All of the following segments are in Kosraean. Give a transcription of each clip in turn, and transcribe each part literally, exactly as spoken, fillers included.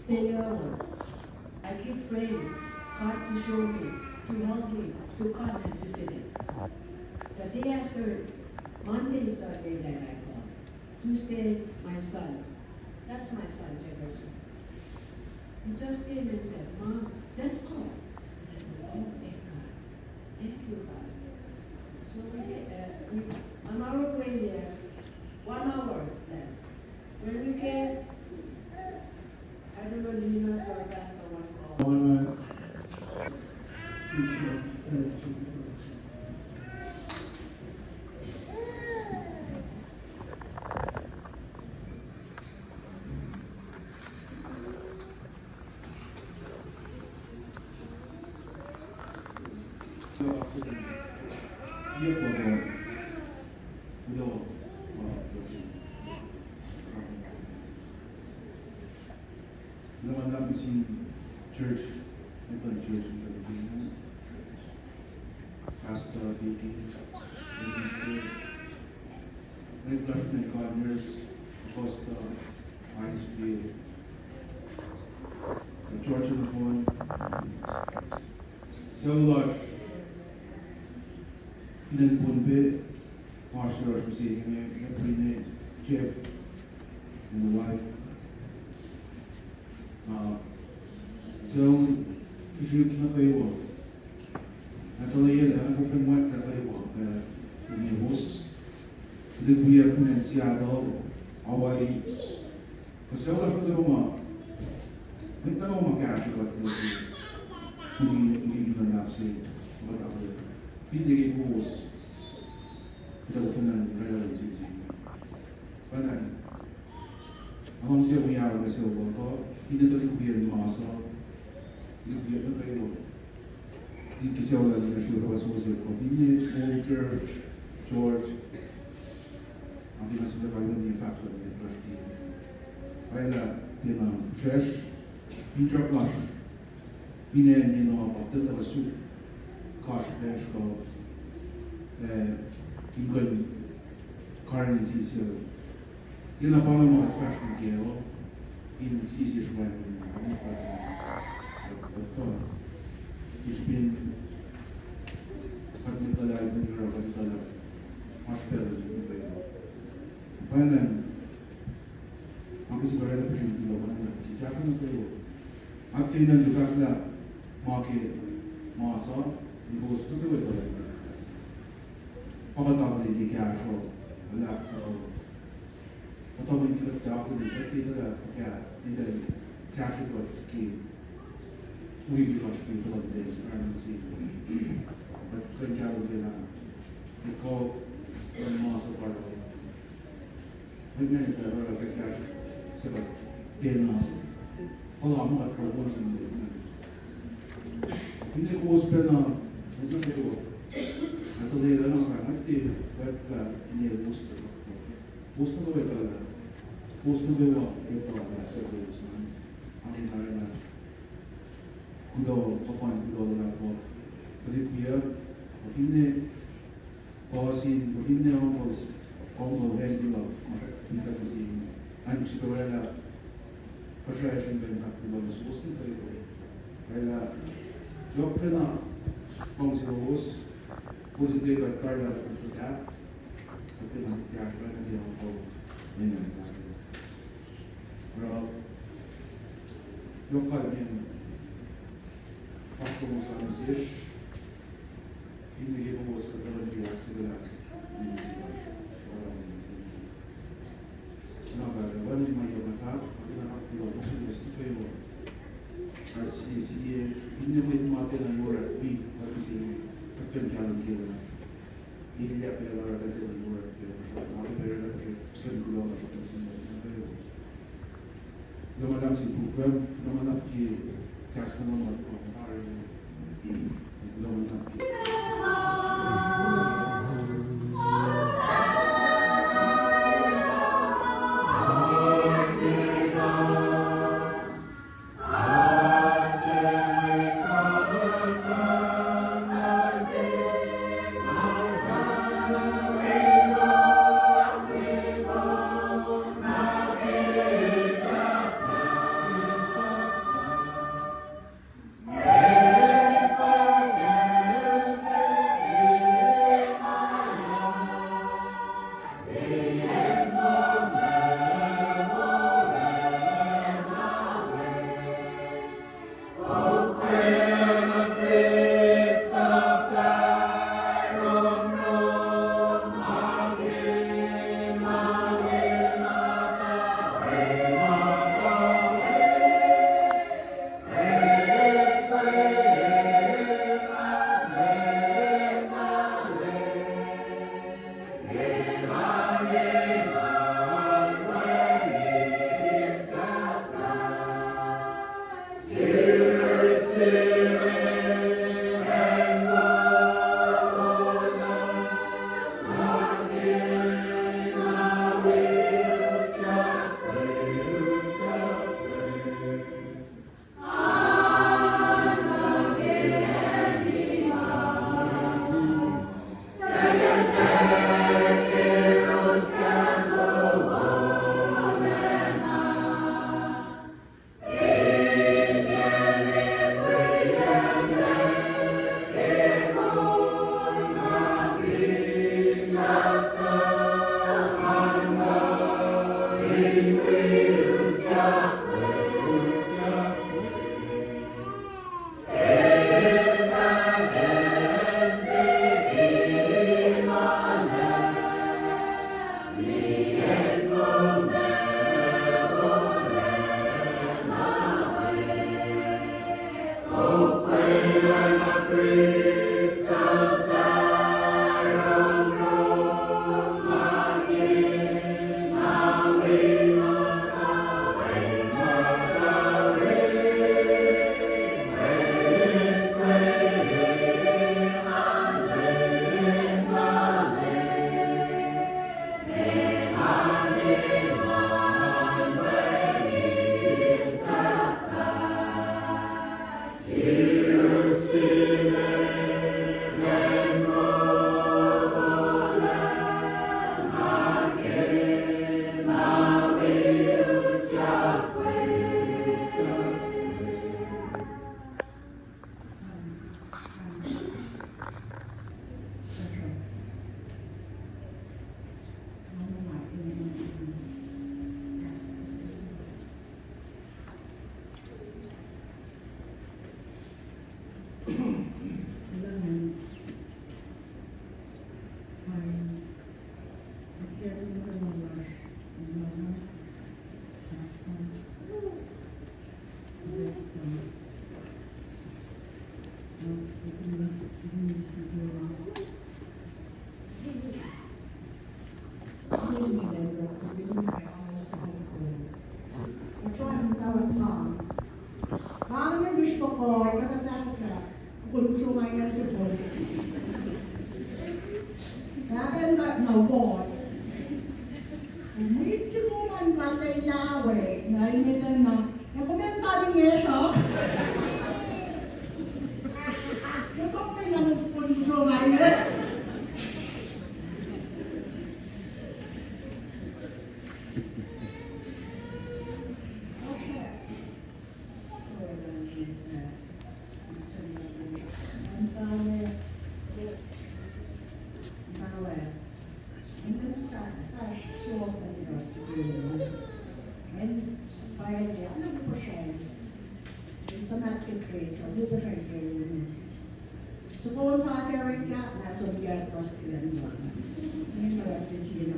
They are. I keep praying God to show me, to help me to come and visit him. The day after, Monday is the day that I call. Tuesday, my son. That's my son, Jefferson. He just came and said, "Mom, let's go." I said, "Oh, thank God. Thank you, God." So we, uh, we, on our way there, one hour left. When we came, I don't know, Nina or Pastor, one call. Luhman luhlahp nuh sin church, Eton church, Eton sin pastor, deacon, minister, mwet lasr fin acn Conyers, Augusta, Hinesville, George and Fon, sucu lasr fin acn Pohnpei, oasr yohrohsr mihsenge, Katrina, Jeff, and the wife. Uh, sucu srihsrihk nuh kwewa. Nga tuh lwelah, nga kuh fin mwet nuh kwewa, uh, in kowos. Tuhlihk wiyuck fin acn Seattle, Hawaii. Kuh sucu lasr nuh kwewa ma, mwet nuh kwewa ma kahsruh kuht nuh ke, kuni, kuni in luhlahp se, ma kuht ahkkweye. Finne ke kowos, kuht fin acn oraclah in sing sing. Pwacnwacng, nga luhngse wi arlac sucu luhk uh, finne tuhlihk wiyuck ma se, tuhlihk wiyuck nuh kwewa. Finne ke sucu lal Nina, srihpac Joseph, kuh finne Walter, George, ac ke nga sifilpac kalweni fahk lah mwet lasr ke, pwacye lah tiacna fihsracsr, finsrak lasr fin acn Nina pa tiacna suk kasrpacsr kuh, eh, in kuh in karihngihn sie sucu. Tiacna pa inge ma kuht fahsr nuh kac uh, in sie sie sruhmuhn, kuht fin, kuht fin luhlahlfongi oruh kuht etuh lah oasr pacl nuh kwewa. Pwacnwacng, nga ke sifilpac oraclah pihsrihk kuloh ma luhlahp ke kahsruh nuh kwewa. Nga ke inen sifilpac fahk lah ma ke ma sa, in kowos nuh kwewa etuh lah pa kuht akihlen ke kahsruh, luhlahp, uh, kuht akihlen ke kuht akihlen, kuht etuh lah fuhkah in kahsruh kuht ke wi lasr ke kuloh ma luhlahp se. Kuht kuh in kahlwem ke lah, kuht kuh in ma sa pa mwet ingacn etuh lah kuht kahsruh se kuht tiacna puhla ma kuht kuh in siyuck. Finne kowos pacna, mwet nuh kwewa, nga tuh lwelah na fahk, nga tiac, kuht, uh, ine kowos, kowos nuh kwewa etuh lah, kowos nuh kwewa etuh lah suc kowos an, ac arulacna kuloh, kuh pa kuloh luhlahp, tuhlihk wiyuck, kuh finne cousin, kuh finne uncles, uncle, auntie luhk, ma kuht, ma kuht nuh sin, nga sifilpac oraclah puhsracsr in kuh in fahk kuloh nuh suwos nuh kwewa. Oraclah, yohk pacna luhngse lowos, kowos in tiac kuht karihngihn fuhkah, kuht tiac kuht kahsruh nuh ke uncle, amen. Oruh, yohk kalmen, oasr kowos an nuh sesr. Finne ke kowos kuht tuh luhn ke ahksekelah. Na pwacye, wacngihn ma yohk na fahk, ma yohk na fahk, yohk na fahk, yohk na fahk, yohk na fahk, finne mwet ma tiacna yohrohl wi, kuht sin, kuht kuh in kahlwem ke lah, elyah pacl oruh kuht tiacna yohrohl ke, ma ke pacl oruh kuht kuh in kuloh lasr nuh sin mwet nuh kwewa. Kuloh ma luhlahp sin program, kuloh ma luhlahp ke kahs ma luhn God, kuloh ma luhlahp ke Mwet soko an pahla lah, na el met na, na kom an pahla inge sra. Kom an pahla inge. Soko on sasuc oreklah, na som yak rust klan ma. Nge ma rust klan sie na.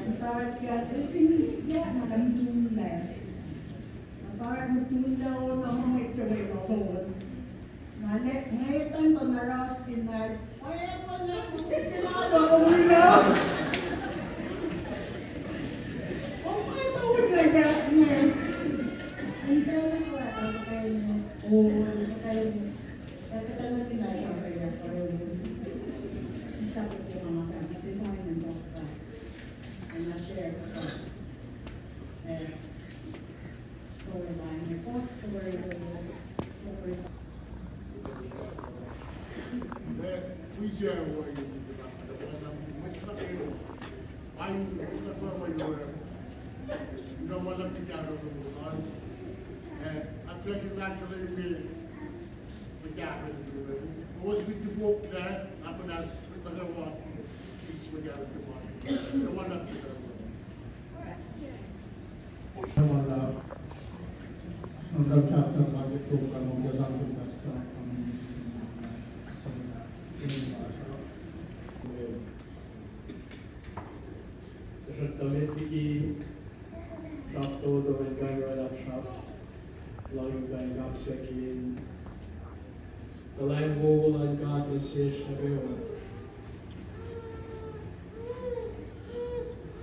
An tarak yak, el fin yak na kan tullac. An tarak ma tullac on na ma mwet se welah on. Na ne, nge tan pa na rust klan ma. Oe, pa na rust klan ma, na kom ina. Kom pa ta un na yak ne. An tarak ma tullac on. Tuhsruhktuh met liki sraptoto in kain oraclah srap, luhngse in kain kaksakihn, kuhlwacng wowo luhn God nuh sesr nuh kwewa.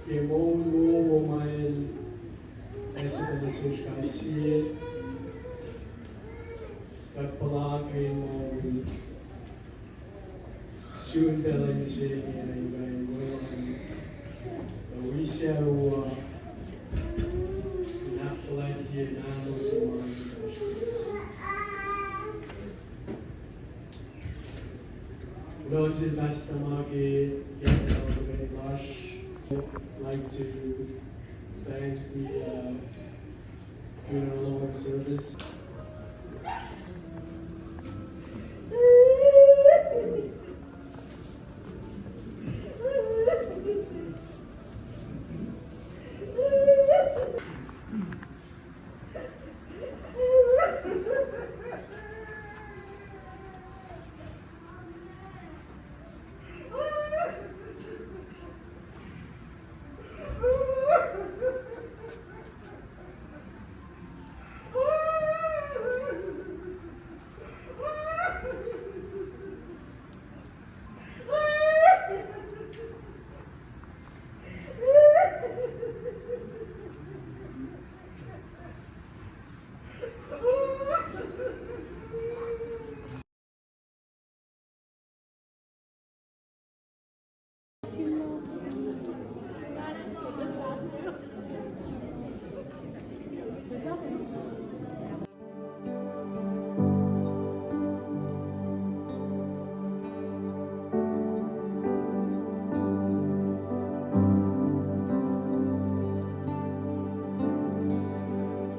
Ke moul wowo ma El ase nuh sesr kais sie, kuht puhlakihn moul sun pacl mihsenge in kain oraclah, tuh wi sucu uh, in ahkfuhlwactye nahtuhsr ma Kuloh nuh sel Pastor Maki, ke, uh, lasr. Like to thank the, uh, funeral home service.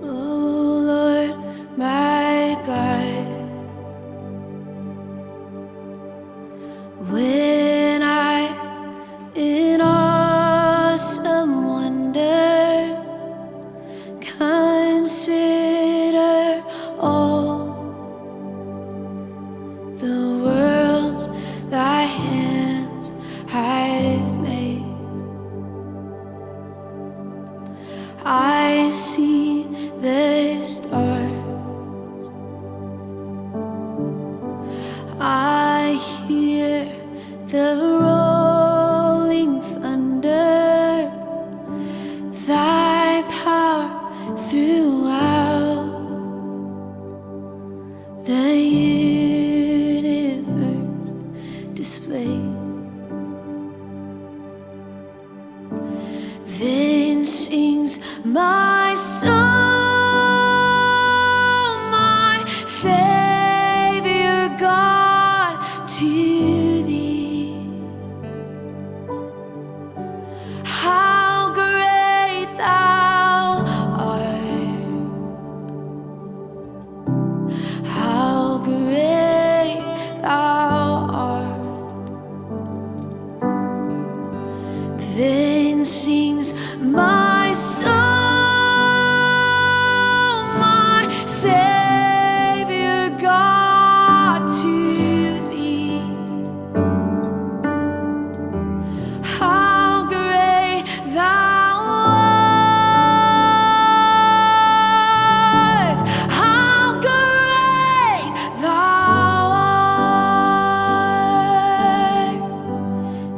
Oh Lord, my God, when I in awesome wonder consider all the worlds thy hands have made. I see the stars. I hear the rolling thunder, thy power throughout the universe displayed. Then sings my soul, my Savior God, to thee. How great thou art. How great thou art. Then sings my soul, my Savior God, to thee. How great thou art, how great thou art.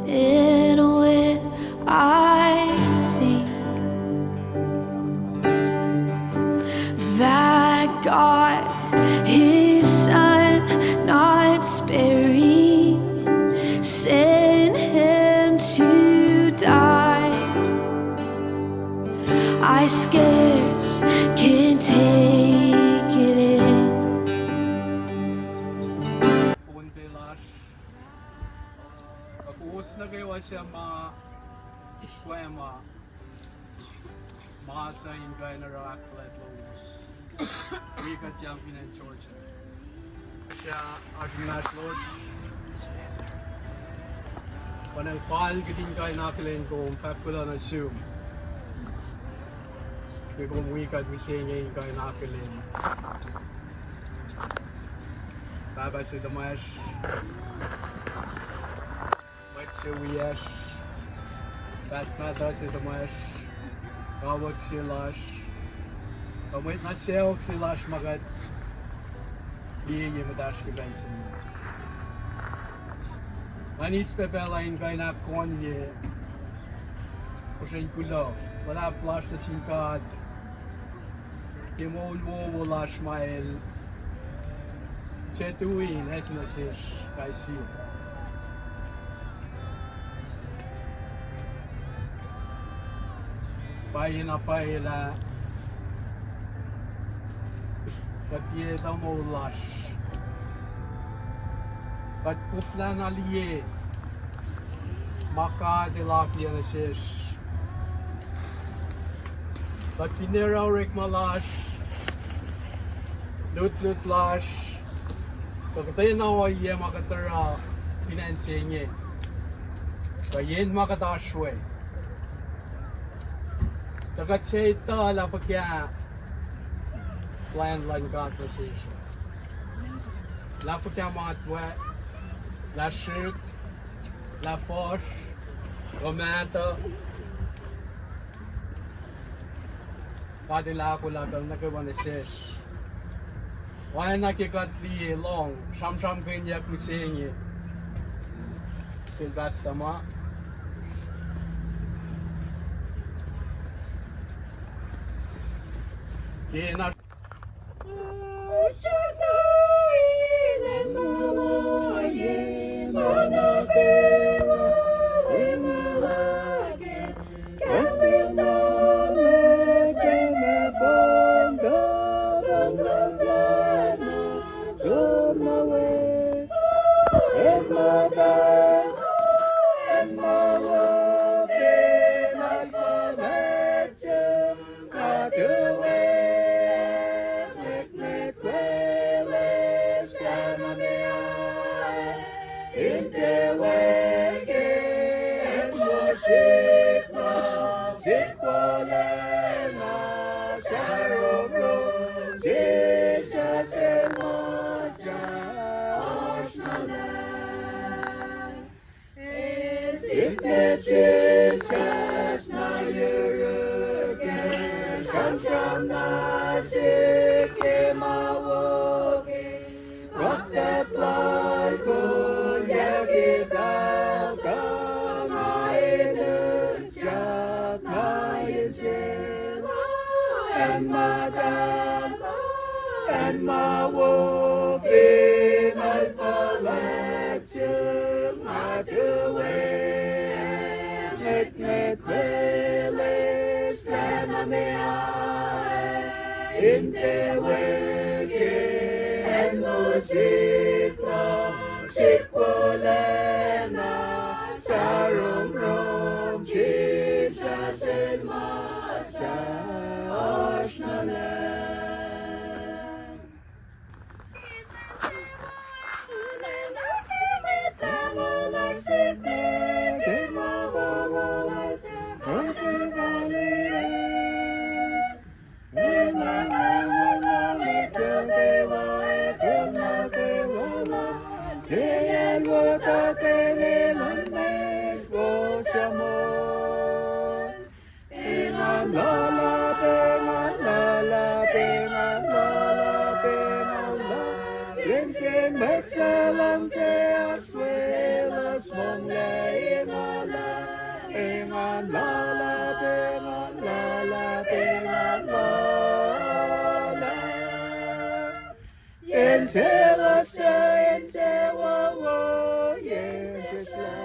And when I think that God his Son, not sparing, sent him to die, I scarce can take it in. Kuh kowos nuh kwewa suc ma kwacma ma suc in kuh in oruh ahkfuhlwact lowos, wi kuht yang fin acn Georgia. Suc oasr inmahsrlos, pa nga fal kuht in kuh in akihlen kom, fahk kuloh nuh sum ke kom wi kuht mihsenge in kuh in akihlen Pahpah se tuhmwacsr, mwet se wiyacsr, pahtpaht se tuhmwacsr, kawuck se lasr, kuh mwet na sacohk se lasr ma kuht liye ye muhtahsr ke pacl se inge. Ngan eis pacl pacl in kuh in ahkkahlwemye kosracn kuloh, luhlahp lasr nuh sin God ke moul wowo lasr ma el tiac tui in ase nuh sesr kais sie. Pwacyena pwacye lah kuht tiac etuh moul lasr. Kuht koflahna liye ma God el akiyac nuh sesr. Kuht finne oruh orekma lasr, lutlut lasr, tuh kuhtwena ohiyac ma kuht oruh fin acn se inge, kuh yen ma kuht oasr we, tuh kuht se etuh lah fuhkah plwacn luhn God nuh sesr, lah fuhkah matwac, lah srihk, lah fuhsr, kuh mahtuh. God el ahkolah pacl nuh kwewa nuh sesr. Oacna ke kuht liye lohng sramsramkihnyuck mihsenge sel Pastor ma ke na Met Jisus na yuruk, sramsram na sihk ke ma wo ke, rohkpahp lal kolyuck ke pacl tuh nga enenuh, sahk na inse acn ma tacl, acn ma wo, fin el fuhlwact sum, nga tuwe met met weles lah na me ac in tuwe ke acn muhsihk lal, sihk wolacna, saromrom Jisus El ma sahp oasr na lah. Engan lala, engan lala, engan lala, engan lala. Insin mwet se luhngse oasr weluhl, monglac engan lala, engan lala, engan lala, engan lala. Yen selos, yen sewowo, yen seslah.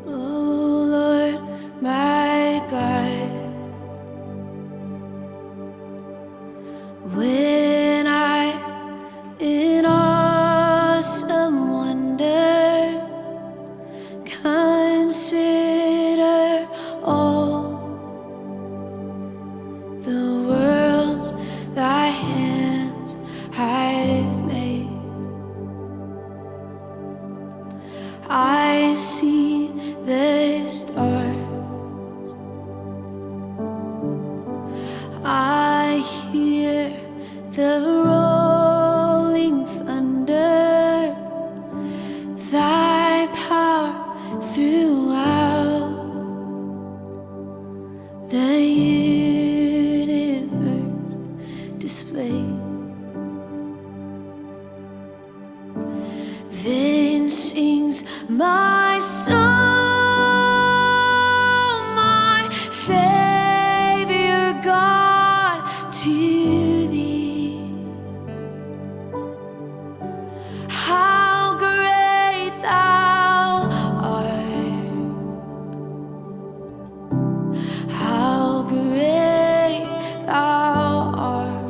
O Lord, my God, when I in awesome wonder consider all the worlds thy hands have made. I see the stars. I hear the rolling thunder, thy power throughout the universe displayed. Then sings my soul, my Savior God, to thee. How great thou art. How great thou art.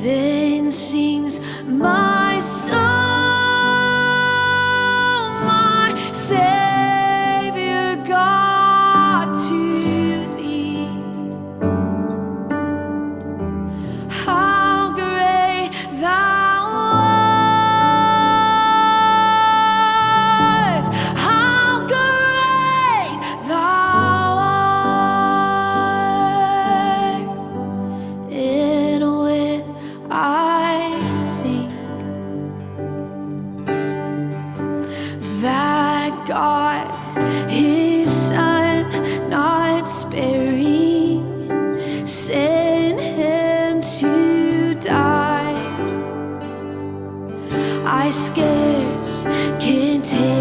Then sings my soul, my scarce contained.